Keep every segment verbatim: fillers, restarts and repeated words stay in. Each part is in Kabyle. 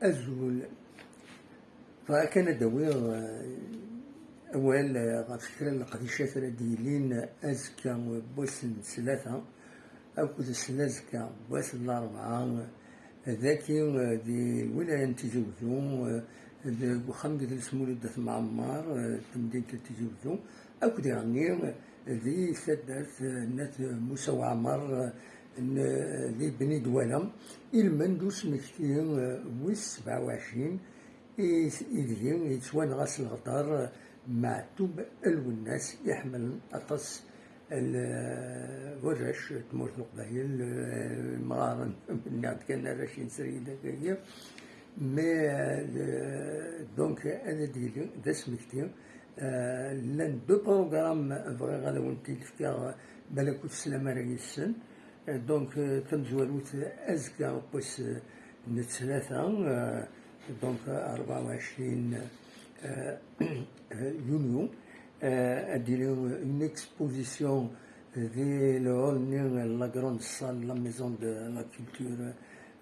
Azul. Bɣiɣ kan ad d-awiɣ, eh, awal, eh, ɣef kra n leqdicat ara d-yilin azekka n wass n ttlata akked s lazekka n wass n larebɛa, dagi, eh, di lwilaya n Tizi Wezzu, eh, deg uxxam n yidles Mulud At Mɛemmer, eh, temdint n Tizi Wezzu, akked diɣenni, eh, di taddart, eh, n At Musa Waɛmer, eh, n, di Bni Dwala, ilmend usmekti, eh, wis sebɛa u ɛecrin, i, ideg yettwanɣa s leɣder Meɛtub Lwennas, iḥemmlen aṭas l-, warrac n tmurt n Leqbayel, eh, imɣaren, nniɣ-d kan arrac n srid akagi. Mais, eh, donc, ad d-yili d asmekti. Eh, llan deux programmes bɣiɣ ad awen-t-id-fkeɣ, balak ur teslam ara yes-sen. Eh, donc, eh, tamezwarut azekka n wass, eh, n ttlata, eh, donc, eh, rebɛa u ɛecrin, eh, yunyu, eh, ad d-yili une exposition di lhol-nni n la grande salle, la maison de la culture,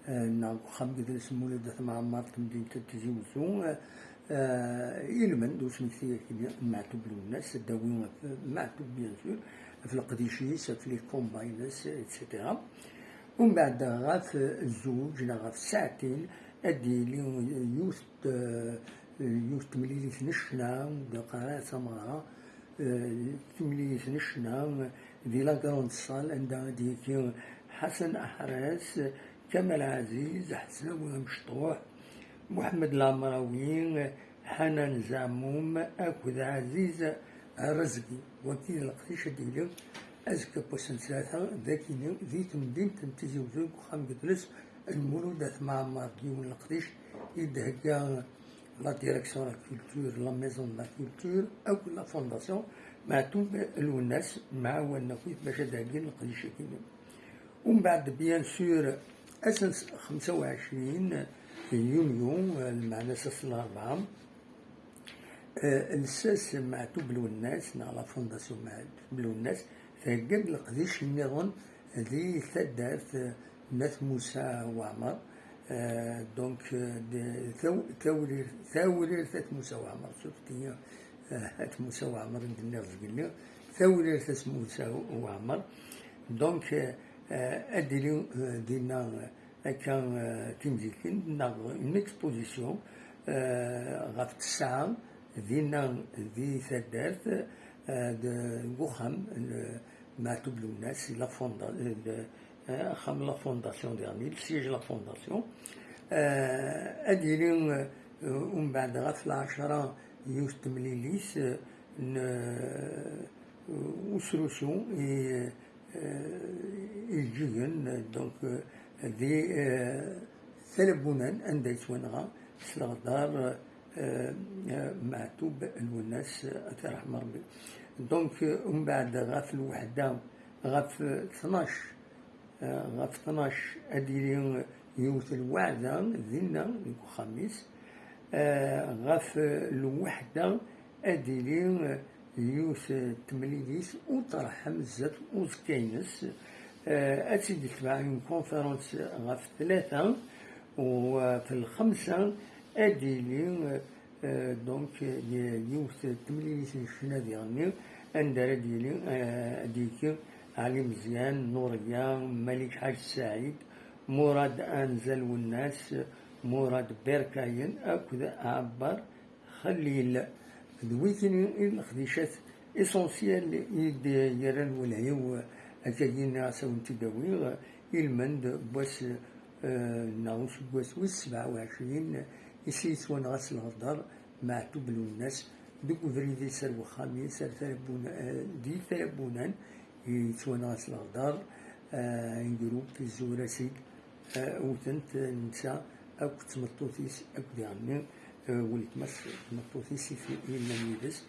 eh, neɣ deg uxxam n yidles Mulud At Mɛemmer, temdint n Tizi Wezzu, eh, eh, ilmend usmekti akkin n Meɛtub Lwennas, ad d-awi ɣef Meɛtub, bien sûr, ɣef leqdic-is, ɣef les combats-ines, et cetera. Umbeɛd ɣef zzuǧ neɣ ɣef ssaɛtin ad d-yili yiwet, eh, yiwet temlilit n ccna d qara tameɣra, eh, temlilit n ccna di la grande salle anda ad d-yekki Ḥasan Aḥras, Kamal Ɛaziz, Ḥesnawi Amecṭuḥ, Muḥemmed Laɛmrawi, Ḥanan Zaɛmum akked Ɛaziz Arezgi. Wagi d leqdic ad d-yili azekka n wass n ttlata, dagi di temdint n Tizi Wezzu, deg uxxam n yidles n Mulud At Mɛemmer, d yiwen n leqdic i d-thegga la direction de la culture, la maison de la culture, akked la fondation Meɛtub Lwennas, mɛawanen akkit bac ad d-heggin leqdic-agi-nni. Umbeɛd, bien sûr, ass n xemsa u ɛecrin yunyu, eh, lmeɛna ass n larebɛa, eh, lsas Meɛtub Lwennas, neɣ la fondation Meɛtub Lwennas, thegga-d leqdic nniḍen di taddart, eh, n At Musa Waɛmer. Eh, donc, eh, de, taw-, tawrir-, tawrirt At Musa Waɛmer, surtout, eh, At Musa Waɛmer i d-nniɣ zgelli, tawrirt At Musa Waɛmer. Donc, eh, eh, ad d-ili, eh, dinna, eh, akka, eh, timzikin, neɣ une exposition, eh, ɣef ttesɛa, dinna di taddart, eh, de, deg uxxam n Meɛtub Lwennas, la fonda-, eh, de, eh, axxam la fondation dernier, le siège la fondation. Eh, ad yili, eh, umbeɛd ɣef lɛecra yiwet temlilit, eh, n, eh, usrusu i, eh, iǧigen, donc, eh, di, eh, Talabunan, anda yettwanɣa s leɣdar, eh, eh, Meɛtub Lwennas, eh, ad t-yerḥem Rebbi. Donc, eh, umbeɛd ɣef lweḥda, ɣef tnac, eh, ɣef tnac ad d-yili yiwet lweɛda dinna deg uxxam-is. Eh, ɣef lweḥda ad d-yili yiwet temlilit ur terḥem zdat uẓekka-ines. Eh, ad tt-id-tetbeɛ une conférence ɣef tlata, u ɣef lxemsa ad d-yili, eh, donc, yiwet temlilit n ccna diɣenni, anda ara d-yili, eh, ad d-yekki Ɛli Mezyan, Nuriya, Malik Ḥaǧ Saɛid, Murad Anza Lwennas, Murad Berkayen akked Ɛebbar Xellil. D wigini i d leqdicat essentiel i d-yerran lwelha-w, akkagi nniɣ-as a wen-t-id-awiɣ, ilmend n wass, eh, neɣ useggas wis sebɛa u ɛecrin, i s yettwanɣa s leɣder Meɛtub Lwennas, deg ubrid-is ar wexxam-is, ar Talabun-, eh, di Talabunan, yettwanɣa s leɣder, eh, n grupp, izwar-as-id, eh, wten-t netta akked tmeṭṭut-is, akked diɣenni, eh, weltma-s, tmeṭṭut-is i t-, yellan yid-s,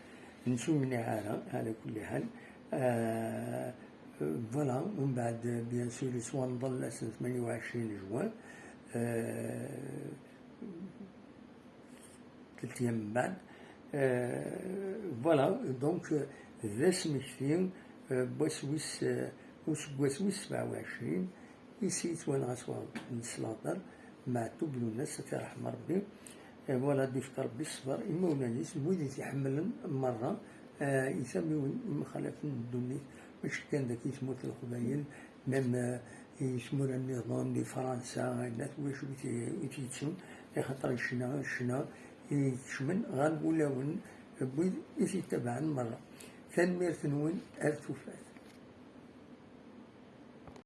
ur tt-id-nemneɛ ara, ɛla kulli ḥal. Eh, voilà, umbeɛd, bien sûr, yettwanḍel ass n tmanya u ɛecrin juin, eh, tlata ayyam mbeɛd. Eh, voilà, donc, eh, d asmekti, eh, n wass wis, eh, useggas wis sebɛa u ɛecrin, i s yettwanɣa s leɣder Meɛtub Lunas, ad t-iṛḥem Ṛebbi. Voilà, ad d-ifk Ṛebbi ṣṣber i imawlan-is, d wid i t-iḥemmlen meṛṛa, i tamiwin imxalafen n ddunit, mačči kan dagi i tmurt n Leqbayel, même i tmura nniḍen, di Fransa, ayen akk wacu i t-yettun, axaṭer ccna, ccna i ikecmen ɣer wulawen n wid i t-ittabaɛen meṛṛa. Tanemmirt-nwen, ar tufat.